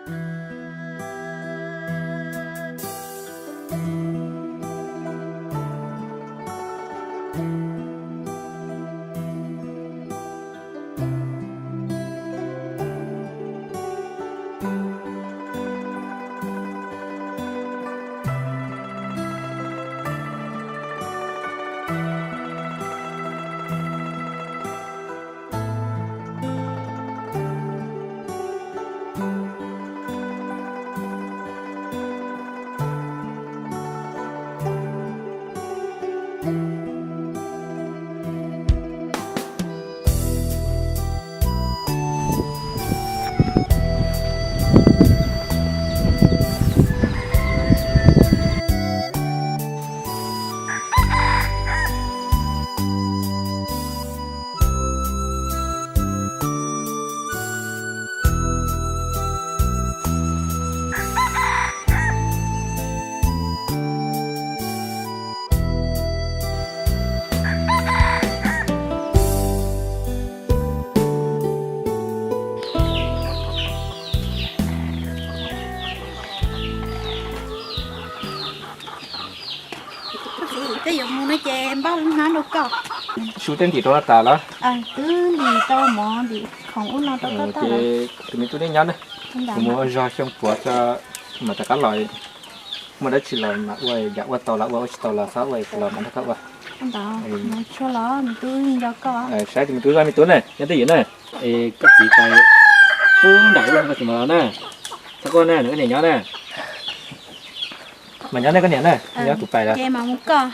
Koj txiv, koj yuav mus no ces npaj lub hnab rau koj. Su tej ntim rau no tas los? Twb ntim tau mov ntim khoom ub no rau koj tag lawm. Ces tus me tub neb nyob ne, kuv mus ua zog xyoo puav tso, mam rov qab los. Muaj dab tsi los mam ua, yam ua tau los ua, ua tsis tau los txhob ua, los mam nrog koj ua. Mus tsuag los me tub nco koj. Saib tus me tub zaj me tub ne, nyob twj ywm na. Es koj txiv pais pub nram ub no tsis mam los na. Txhob quaj na, nws koj niam nyob na. Mas nyob ne koj niam na, nyob kuv pais lawm. Ces mam mus koj.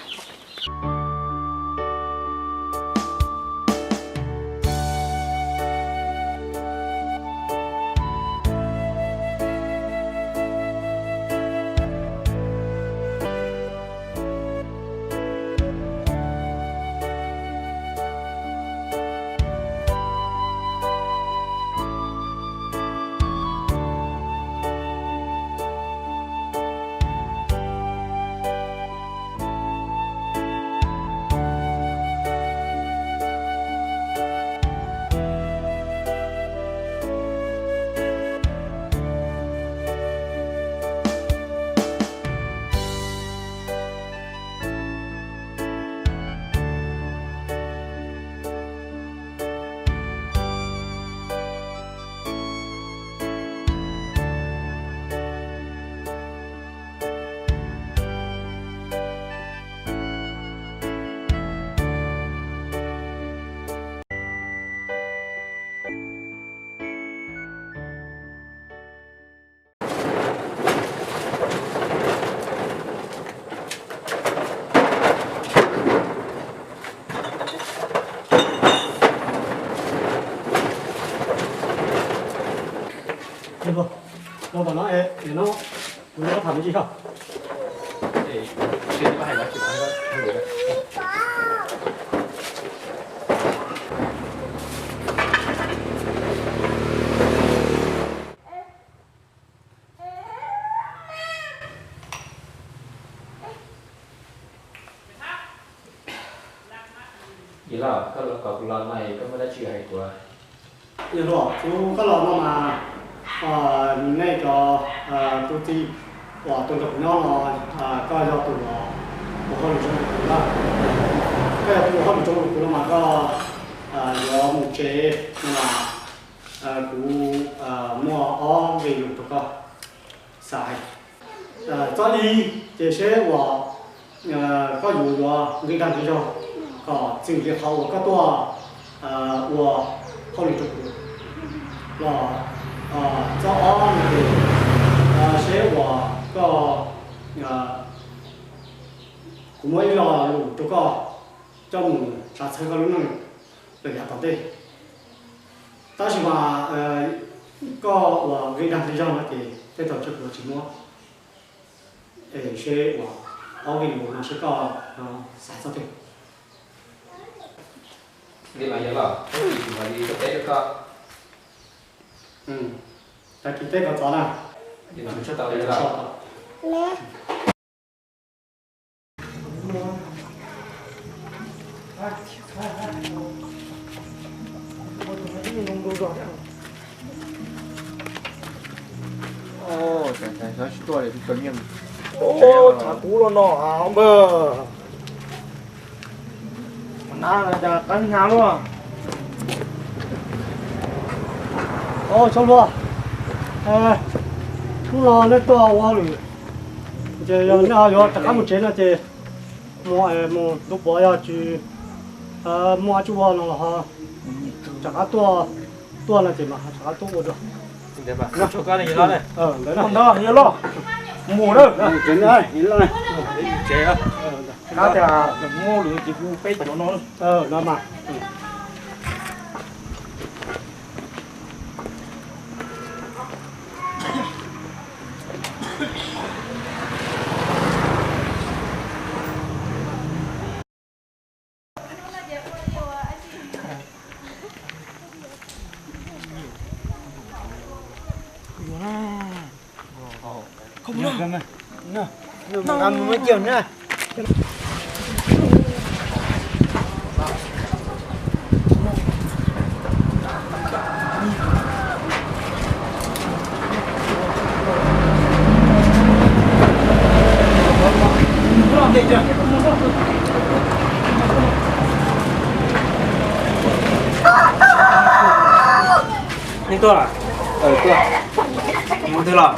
Yog los koj los kom kuv los no es koj muaj dab tsi hais kuv? Yog los kuv koj los no mas, nej cov tus txiv uas tuaj nrog kuv nyob no, koj yog tus ua hauj lwm zoo rau kuv na. Koj yog tus ua hauj lwm zoo rau kuv no mas koj yuav mus tsev no mas kuv muaj ob nqe lus rau koj xav hais. Txoj ib ces seb uas koj yuav yuav nqi dag nqi zog kom txwm li qhov uas koj tuaj ua hauj lwm rau kuv los, txoj ob no ces seb uas koj, kuv muaj ib lo lus rau koj coj mus tsav txhawb koj lub neej lawm yav tom ntej. Tab sis mas koj uas nqi dag nqi zog no ces tej thaum tsam kuv tsis muab. Es seb uas ob nqe lus no seb koj xav txog twg. Nqi mas yog los, kuv mam li teb rau koj. Tag kis teb kom txog na. Nqi mas tshaj tau li yog los. Ua, tshav kub los no npawg. Na, qab hnyav luaj. Txhob luag, hnub no nej tuaj ua hauj lwm, ces yog nej ho yuav rov qab mus tsev no ces mus, mus ntu puav yog tsis muaj dab tsi ua no los ho rov qab tuaj, tuaj no ces mam rov qab tuaj ua dua. Ntawd no yog loj mus na. Qab tias muaj lwm ces hu peb cov no. Nej tuaj, tuaj mus twg los?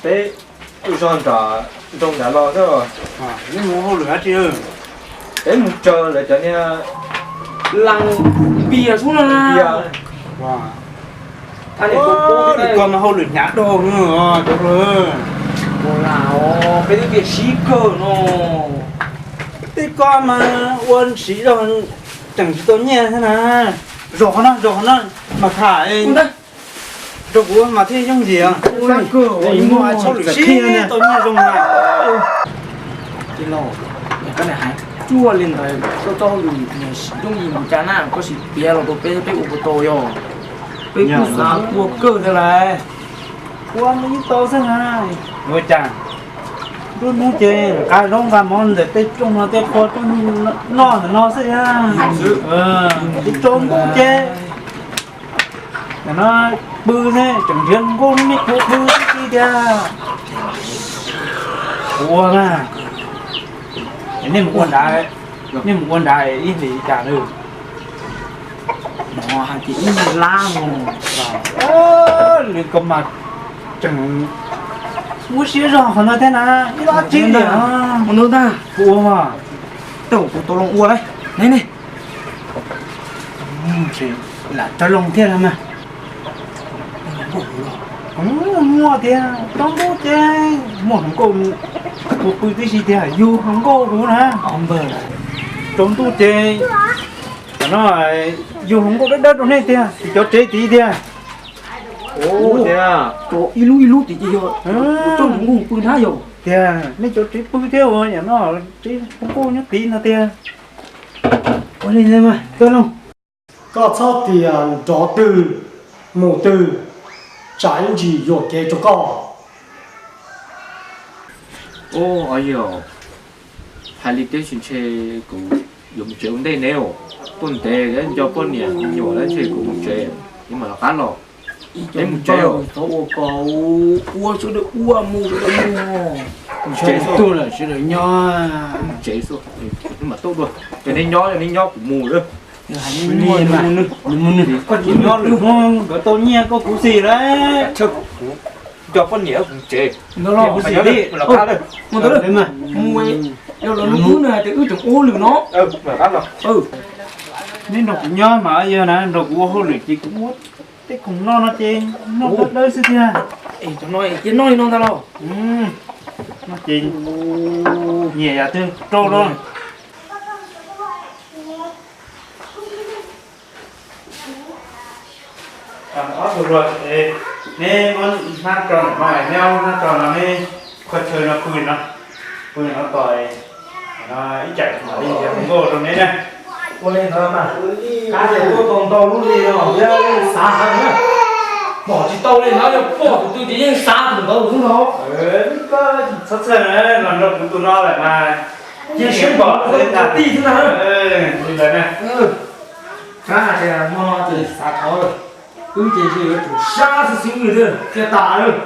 Peb tuaj zog nram nroog nrad los xwb. Nej mus hauj lwm dab tsi? Peb mus tsaws lawv cov niag las npias xwb na. Tej ko mas hauj lwm hnyav dhau no cov. Ua lam os, peb twb tias sib kawg no. Tej ko mas ua siv zog tseem tsis tau nyiaj thiab na. Zaum qhov no, zaum qhov no mas tham, rau kuv mas thiaj yooj yim. Muaj hauj lwm sib tau nyiaj zoo na. Tij laug, koj niam hais cuaj li ntawd, koj txoj hauj lwm niag yooj yim npaum cas na, koj sim piav los rau peb, peb ua puas tau yog? Peb kuj xav ua kawg thiab lauj. Ua mus yeej tau xwb na. Ua cas? Nruab hnub ces nqa zaub nqa mov ntawm tej rooj no tej qhua rooj noj ntawm no xwb. Tsis tsaus ntuj ces ntawm no pw xwb, tseem nrhiav nkauj hnub neb kuv pw tib si tiag. Ua na, nej mus ua nrad, nej mus ua nrad ib hlis li cas lawm? No hais tias ib lab no. Lwm ko mas tseem muab siab zog qhov no thiab na, ib lab tsib li. Ua ntau tag. Ua mas. Tau kuv tau loo ua lauj. Ne ne. Lam rov loo thiab na mas. Muaj tiag, tsaus ntuj ces muaj hluas nkauj mus pw tib si tiag, yug hluas nkauj kuv na. Tsaus ntuj ces tam no yug hluas nkauj dawb dawb rau nej tiag, tim cov tsev tid tiag. Ua tiag, ib lub ib lub tid ces yog tsob hluas nkauj pw na yog. Tiag, nej cov tsev pw thiab ua yam no, tsev hluas nkauj nyob tid no tiag. Ua li mas, tuaj lauj. Koj txhob tias nrov twg mus twg, tsam ib ntsis yuam kev rau koj. Ub, yog hais li teb tsis ntshe kuv yuav mus tsev ua ntej ne, tuaj ntev nco poj niam me nyuam lawm, ntshe kuv mus tsev, kuv mam rov qab los. Peb mus tsev, txhob ua ko, ua sawv daws ua, mus sawv daws mus. Mus tsev xwb, sawv daws nyob. Mus tsev xwb, mam tuaj dua. Yog nej nyob, yog nej nyob kuv mus lawm. Koj tsis nyob lwm hnub nkawd tau nyiaj koj kuv xis lawm. Nco poj niam kuv tsev. Mus ntawd, mus ntawd, mus ntawd. Yog los nws wb nws hais tias wb tseem ua hauj lwm no. Neb nrog kuv nyob mas yog na, nrog kuv ua hauj lwm ces kuv muab tej khoom noj no ces noj dawb dawb xwb tiag. Cia noj li no ntag los. No ces nyiam yam twg rau no. Ob tug hluas, neb muab hnab rau ntawm no, neb ob hnab rau no, neb qhov chaw no pw no, pw no tos, ib tsam mam li nrhiav hluas nkauj rau neb na. Ua li ntawd mas, qab tias tuaj tau ntau lub hli no thiab yeej xav heev na. Pom tsis tau li ntawd, yog pom tus twg ces yeej xav tus ntawd xwb no. Koj txhob txhawj na, los nrog kuv tus no lawm mas cia siab pom li ntawd tij xwb na. Li ntawd na. Kab hais tias hmo no ces xav thov lawm, wb ces yuav tsum sab xwb xwb thiaj tas lawm.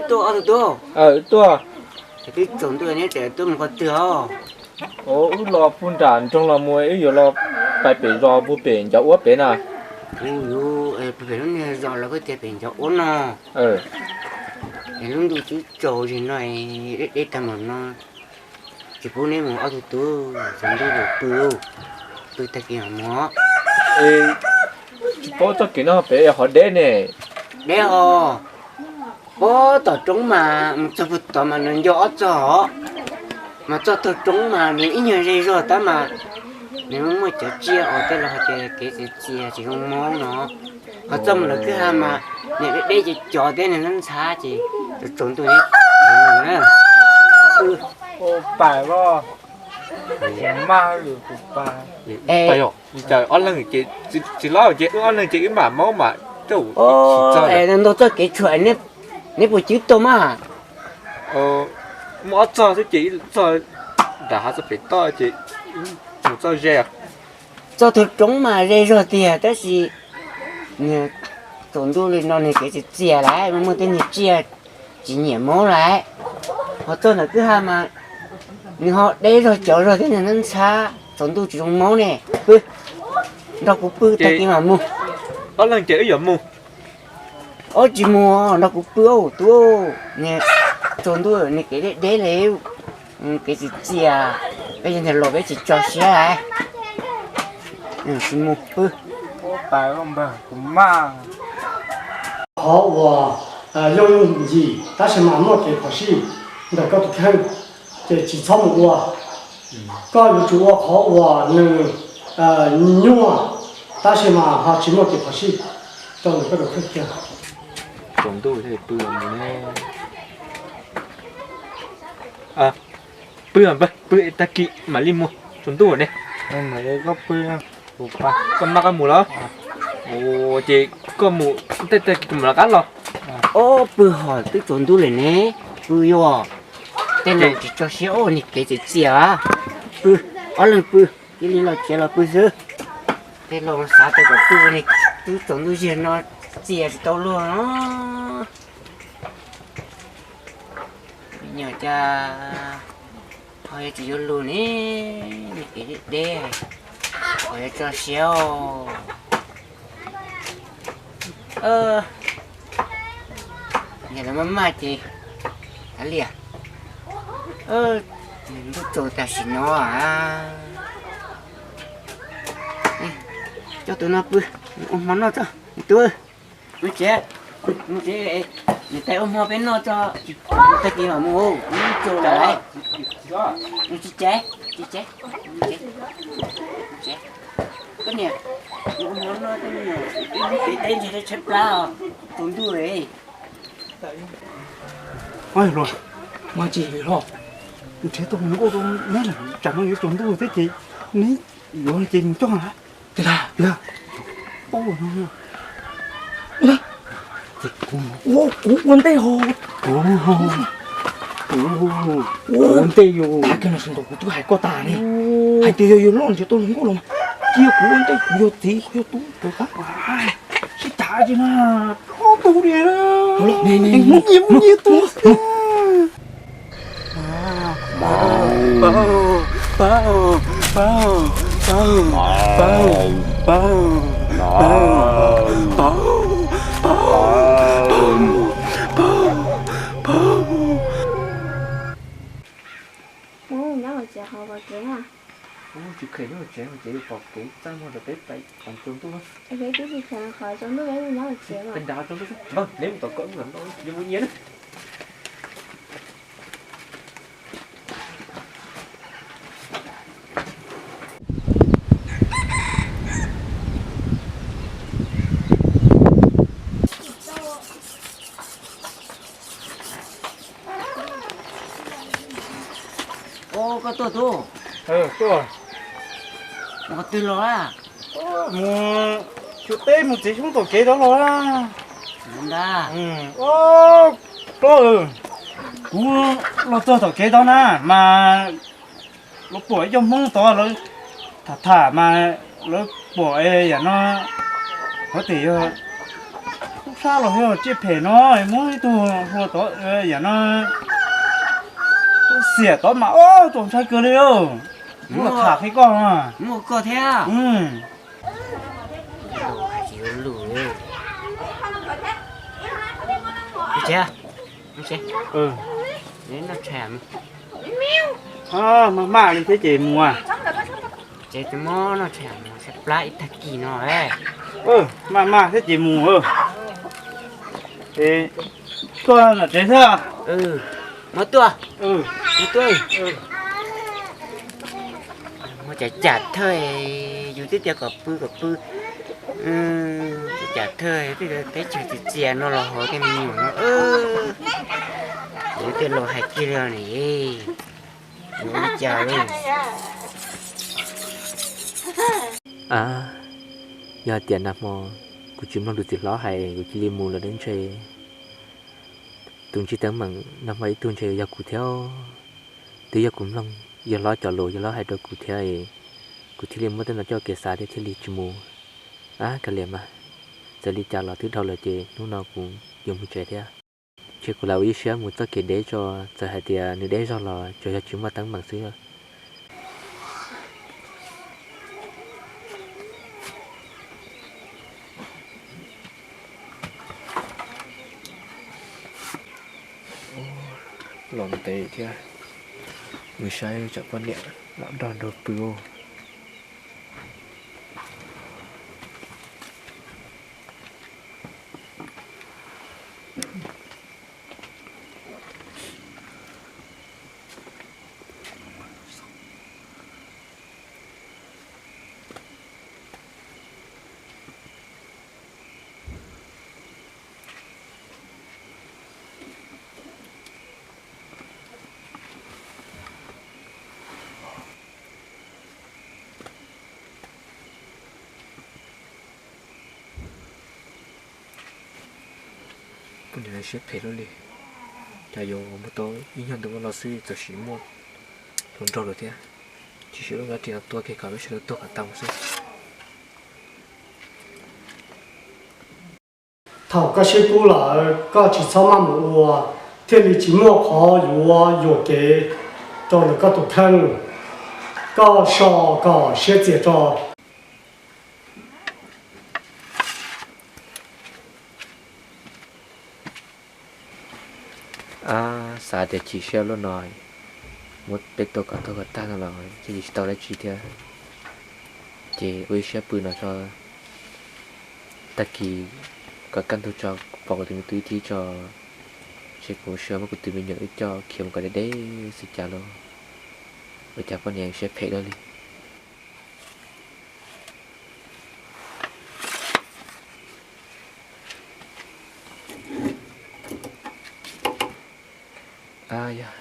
Tuaj ob tug tub. Aw, tuaj. Twb tsaus ntuj neb tseem tuaj mus qhov twg os? Wb los puag nram nroog los mus, wb yuav los pais pem zos puag pem Ncov Uab pem na. Kuv yuav pem lub niag zos los koj tias pem Ncov Uab no. Es lub ntuj twb tsaus zig no, deb deb tag npaum no, tsis pub neb mus ob tug tub, tsaus ntuj lawm pw, pw tag kis mam mus. Tsis paub txoj kev no pem ho deb ne. Deb os. Pob tom roob mas mus txog puag tod mas nws nco ob txog os. Mas txog tog roob mas nws ib nyuag ze zog tab mas nws muaj muaj cov tsiaj os, tej laus hais tias kev txias txias tsis zoo mob no. Ho txog mus lawm kwj ha mas nws deb deb cov cov thiab nws ntxhab ntxhab ces tsaus tsaus ntuj ne. Pais los, kuv maj kuv pais. Ob leeg ces tsis lob ces wb ob leeg ces wb mam maub mam coj. Ntau txoj kev tshuam, neb puas cwb tau mas? Muaj ob txoj xwb ces ib txoj nram hav txoj pem toj ces mus txoj ze. Txoj tog roob mas ze zog tiag tab sis tsaus ntuj li no nws kev txias txias lawm, muaj tej niag tsiaj tsis nyiam mob lawm. Ho txog ntawm kwj ha mas nws ho deb zog cov zog thiab nws ntxhab ntxhab, tsaus ntuj tsis zoo mob ne. Pw, nrog kuv pw tag kis mam mus. Ob leeg ces wb yuav mus. Ob tsis mus, nrog kuv pw os tub. Tsaus ntuj nws kev deb deb li, kev txias txias, peb yog niag laus peb tsis tso siab lawm. Tsis mus pw. Qhov uas yog yus yim tab sis mas muaj kev phom sij ntawm koj tus kheej ces tsis txhob mus ua. Koj yuav tsum ua qhov uas nws nyuaj tab sis mas ho tsis muaj kev phom sij rau ntawm koj tus kheej kiag. Tsaus ntuj thiaj pw. Pw, pw tag kis mam li mus, tsaus ntuj ne. Koj maj koj mus los? Ces koj mus, tej tag kis kuv mam rov qab los. Ob, pw hos twb tsaus ntuj lawm ne, pw yuav. Tej laus tsis tso siab os, niag kev txias txias. Pw, ob leeg pw, cia li los tsev los pw xwb. Tej laus xav tias kom pw, twb tsaus ntuj ziag no txias tsis tau luag no. Me nyuam cas ho yuav tsis yuav lus ne, niag kev deb deb, ho yuav tso siab os. Yog lawv maj maj ces kav liam, ntuj tsaus tam sim no. Coj tus no pw, ua hmo noj tso tub. Mus tsev, mus tsev, niam tais ua hmo peb noj tso, tag kis mam mus, ntuj tsaus lawm. Tsis tsev, tsis tsev, tsis tsev. Koj niam, ua hmo noj, ib hnub kev deb ntsis tshaib plab os, tsaus ntuj lawm. Mas tsis hlo, nrhiav tau hluas nkauj rau neb lawm, tsam no yuav tsaus ntuj thiab ces neb yuav ces mus coj lawm. Ua, kuv ua ntej ho. Kuv ua ntej yus. Tag kis no sawv ntxov kuv twb hais koj tas ne, hais tias yog yus loj nrhiav tau hluas nkauj los mas cia kuv ua ntej, kuv yog txiv kuv yog tub rov qab. Sib cav tsis na, ob tug li. Muab nyiaj muab nyiaj tus. Ub, nyob hauv tsev qhov pom kev na. Ub, tsis kheev nyob hauv tsev, hauv tsev yuav pom kev txaj muag rau peb pais qhov tsaus ntuj. Es peb twb tsis kheev qhov tsaus ntuj, peb mus nyob hauv tsev mas. Nrad tsaus ntuj xwb, npawg, neb mus tom koj, wb mam noj, yuav mus nyiaj na. Ub, koj tuaj tub. Mus qhov twg los a? Mus xyuas teb mus txiav xyoob tom kev tod los a. Ub, plob, kuv los txog tom kev tod na mas lawv pom ib co Hmoob tod lawv tham tham mas lawv pom yam no, hov tias yog tub Sab los yog tsiaj phem no, muab ib tug hlua tod yam no, xiam tod mas ob tug ntshai kawg li. Muab tham qhia koj, muab koj thiab. Maj maj li thiab ces mus. Ces muab noj tshais mus saib plab ib tag kis no. Maj maj thiab ces mus. Tuaj nram tsev xwb. Muab tuaj, muab tuaj. Muab cov cas thawj, yus twb tias kom pw kom pw. Cov cas thawj tej teb chaws txias txias no los hauv tej me nyuam no. Yus tej laus hais kiag li ne. Ua li cas li? A, yog hais tias nag hmo kuv tsis mloog tus txiv hlob hais kuv cia li mus lawm ntshe tus ntsib teeb meem nag hmo ib tug ntshe yog kuv thiab. Twb yog kuv mloog yawg hlob cov lus yawg hlob hais rau kuv thiab, kuv thiaj li muab tej no coj kev xav thiab thiaj li tsis mus. A, kav liam mas, txawm li cas los twb dhau lawm ces hnub no kuv yuav mus tsev thiab. Ntshe kuv lam ua ib siab mus txoj kev deb tso, txawm hais tias nws deb zog los tsuas yog tsis muaj teeb meem xwb. Los ntev thiab, mus saib tsam poj niam lam nrog nraug pw. Poj niam siab phem luaj li, cas yuav mus tau ib nyuag ntu no xwb txawm sim muaj hluas nraug lawm thiab. Tsis siv lub dab tsi no tuag kiag kom lub sij hawm tuag kom tau xwb. Thaum koj sib pub lawm koj tsis txhob maj mus ua, thiaj li tsis muaj qhov yuav yuam kev rau ntawm koj tus kheej. Koj so kom siab txias tso. Xav tias chim siab luaj no, muab peb tua kom tuag kom tag no los thiaj li tsis tau dab tsi thiab. Ces ua ib siab pw no tso, tag kis kom kaj ntug tso, pom kuv tus me tub ib thib tso, ces kuv ua siab muab kuv tus me nyuam wb coj khiav mus kom deb deb xwb cas lauj. Ua cas poj niam siab phem luaj li. A yog,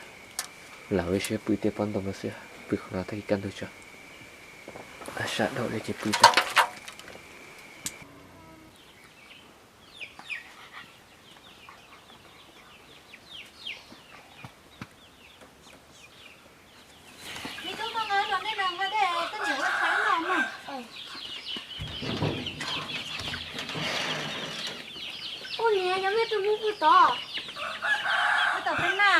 lam ua ib siab pw tej pob ntoo no xwb, pw qhov no tag kis kaj ntug tso. Sab dhau li ces pw tso. Ua niam, yog mej tus hlub pw tod, pw tod peb na.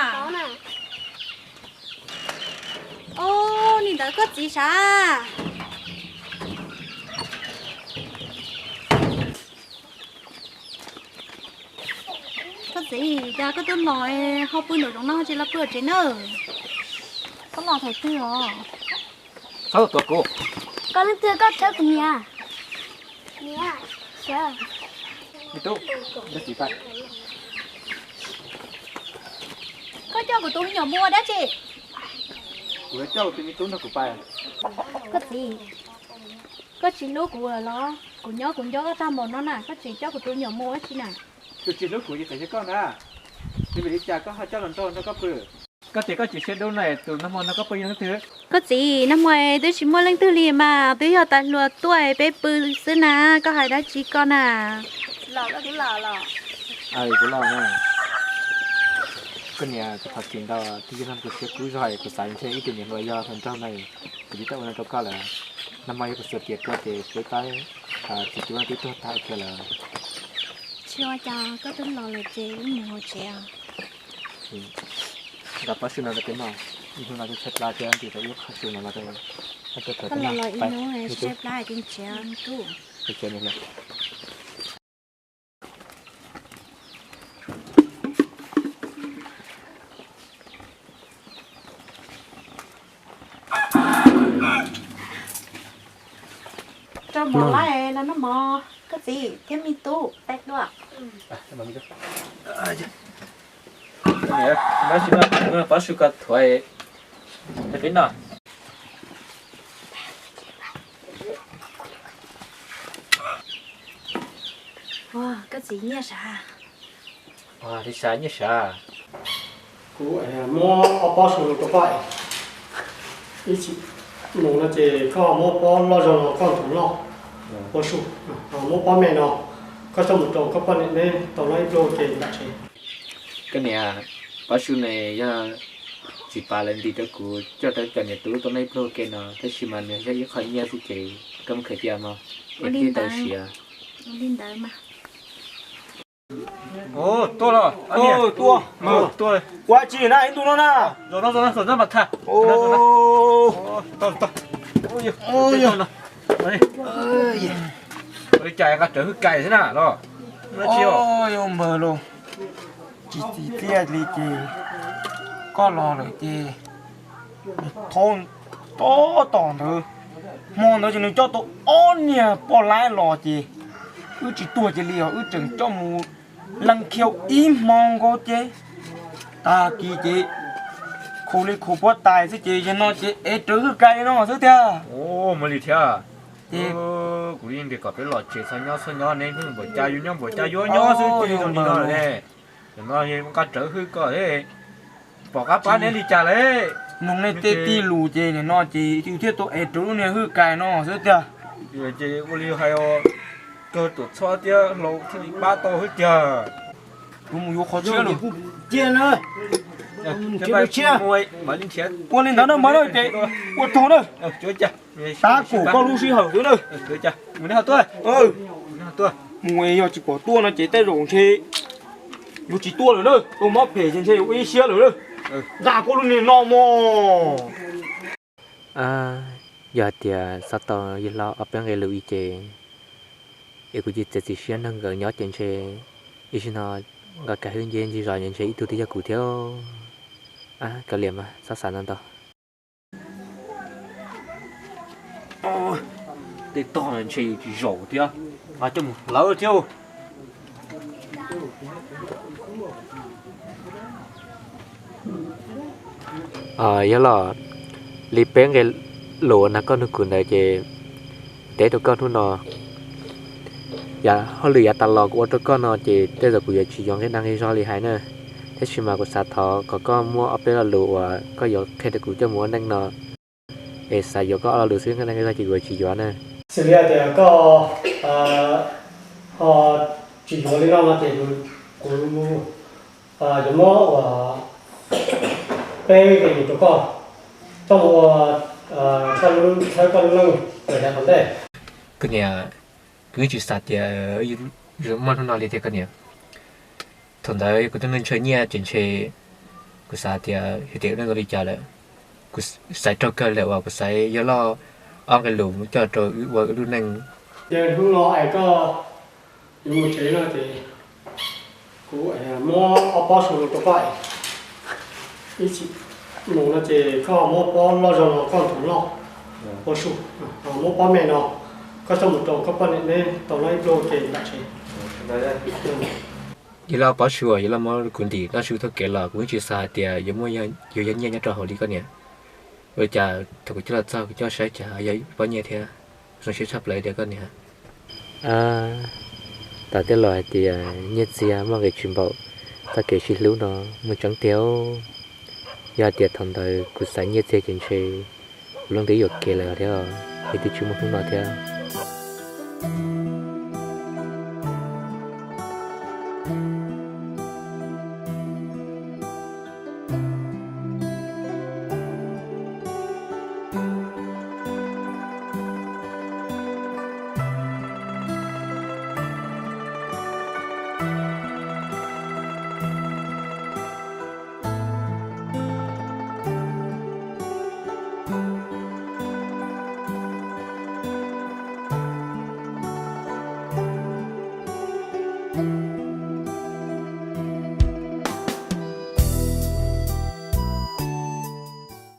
Ub, li ntawd koj txiv sav. Koj txiv, cas koj tuaj los ho pw nraum zoov no tsis los pw tsev na? Koj los thaum twg os? Txhob tuav kuv. Koj leej twg koj txhawb kuv niam? Niam, me tub, koj txiv pais. Koj coj kuv tus me nyuam mus ua dab tsi? Kuv yuav coj kuv tus me tub nrog kuv pais. Koj txiv, koj tsis hlub kuv lawm los? Kuv nyob kuv nco koj tag npaum no na, koj tseem coj kuv tus me nyuam mus ua dab tsi na? Tus tsis hlub kuv ces tseem yog koj na. Yog vim li cas koj ho coj los nrog nrog koj pw? Koj tias koj tsis siab dub no, tus nag hmo no koj pw yog leej twg? Koj txiv, nag hmo twb tsis muaj leej twg li mas, twb yog tais hluas tuaj peb pw xwb na, koj hais dab tsi koj na? Kuv los na. Koj niam, kuv thov txim ntau, twb yog kuv siab kub zog, kuv xav ntshe ib tug niam hluas yog hluas nraug na, kuv tsis tau ua no rau koj lawm. Nag hmo yog kuv xuas riam koj ces peb pab txiv tub no twb tuag tag kiag lawm. Tsis ua cas, koj twb los lawm ces wb mus hauv tsev os. Nqa pob su no rau peb noj, ib hnub no twb tshaib plab thiab, ntim tau ib qho su no los rau. Koj los los ib hnub tshaib plab ces tsev tub. Rau mov lawm no, noj mov, koj txiv thiab me tub, peb dua. Pob su ko thuav rau peb noj. Ua, koj txiv nyiaj sav. Ua, li sav nyiaj sav. Kuv muab ob pob su rau koj es, ib chim mus no ces koj muab pob loj zog no koj nthuav loj, pob su, muab pob me no koj coj mus rau koj poj niam neb tau noj ib pluag ua ke nram tsev. Koj niam, pob su ne yog txiv Pas lawv ntim rau kuv coj rau cov niam tub tau noj ib pluag ua ke no, tab sis mas nws yog ib qho nyiaj xwb ces koj mus khaws cia mog, es thiaj tau siav. Tuaj los, tuaj, tuaj. Ua tsi na ib ntu no na? Zoo no, zoo no, zoo no mas tham. Li cas nqa rawv hwj kais xwb na los? Npawg los, tsis txim txiaj li ces koj los lawm ces thov tob tom ntawd, hmo ntawd ces nws coj tau ob niag poj laib los ces wb tsis tuag cia li os, wb tseem coj mus leej khiau ib hmo nkaus ces tag kis ces khu li khu puab tais xwb ces yog no ces ev rawv hwj kais li no xwb tiag. Ua li thiab. Kuv yeej ntiag kom peb los tsev txhob nyob txhob nyob, neb npuas cas yuav nyob npuas cas yuav nyob xwb ces zoo li no ne. Tam no nqa rawv hwj kais, pom qab pab neb li cas lawm. Mloog nej tej tij lus ces nim no ces yus thiaj tau ev rawv lub niag hwj kais no xwb tiag. Ces ua li hais, kawg tuam txhab thiab hlau thiaj li pab tau xwb tiag. Kuv mus yuav qhov tshiab lawm. Ua li ntawd na mas na ces ua tsaug na. Tab kaum koj lub sij hawm xwb na. Mus yog tsis pom tuaj no ces tej zaum ntshe yuav tsis tuaj lawm na, ua mob phem ces ntshe yuav ua ib siab lawm na. Nqa koj lub niag no mog. Yog hais tias xav tau yawg hlob ob peb nqe lus ib ce, es kuv cia txiav txim siab nrog nkawd nyob ces ntshe ib sim no nqa kais hwj nce ntsis zos ntshe ib tug twb yog kuv thiab. Kav liam mas txhob xav ntau ntau. Tej tog ntshe yus tsis zaum thiab, nqa coj mus hlawv thiab. Yog los li peb nqe lus uas nag koj nug kuv ntawd ces teb rau koj hnub no, hauj lwm yav tas los kuv ua rau koj no ces tej zaum kuv yuav tsis yuav nqi dag nqi zog li hais na, tab sis mas kuv xav thov kom koj muab ob peb lo lus uas koj yuav qhia rau kuv coj mus ua neej no, es xav yuav koj ob lo lus xwb, nqi dag nqi zog ces kuv yuav tsis yuav na. Xws li tias koj ho tsis yuav li no no ces kuv yuav muab uas peb nqe lus rau koj, koj mus ua, koj txhawb koj lub neej tawm yav tom ntej. Koj niam, kuv yeej tsis xav tias yuav muaj hnub no li tiag koj niam. Thaum ntawd kuv twb ntshaw nyiaj ces ntshe kuv xav tias yog tias wb neej zoo li cas lawm. Kuv xaiv raug kawg lawm uas kuv xaiv yawg loj ob nqe lus coj rau wb ua wb lub neej. Ces hnub no es koj yuav mus tsev no ces kuv muab ob pob su rau koj es, ib chim mus no ces koj muab pob loj zog no koj nthuav loj, pob su, muab pob me no koj coj mus rau koj poj niam neb tau noj ib pluag ua ke nram tsev. Yawg loj pob su, yawg loj muab kuv ntim noj su taug kev los kuv yeej tsis xav hais tias yuav muaj, yuav yog nyiaj nyob rau hauv li koj niam. Ua li cas thaum kuv coj los txog kuv coj saib cas yog pob nyiaj thiab. Zoo siab tshaj plaws tiag koj niam. Tam tej los hais tias nyiaj txiag muaj nqis tsis npaum, txoj kev sib hlub no muaj tseeb tiag. Yog hais tias thaum ntawd kuv xaiv nyiaj txiag ces ntshe kuv leej twb yuam kev lawm thiab, es twb tsis muaj hnub no thiab.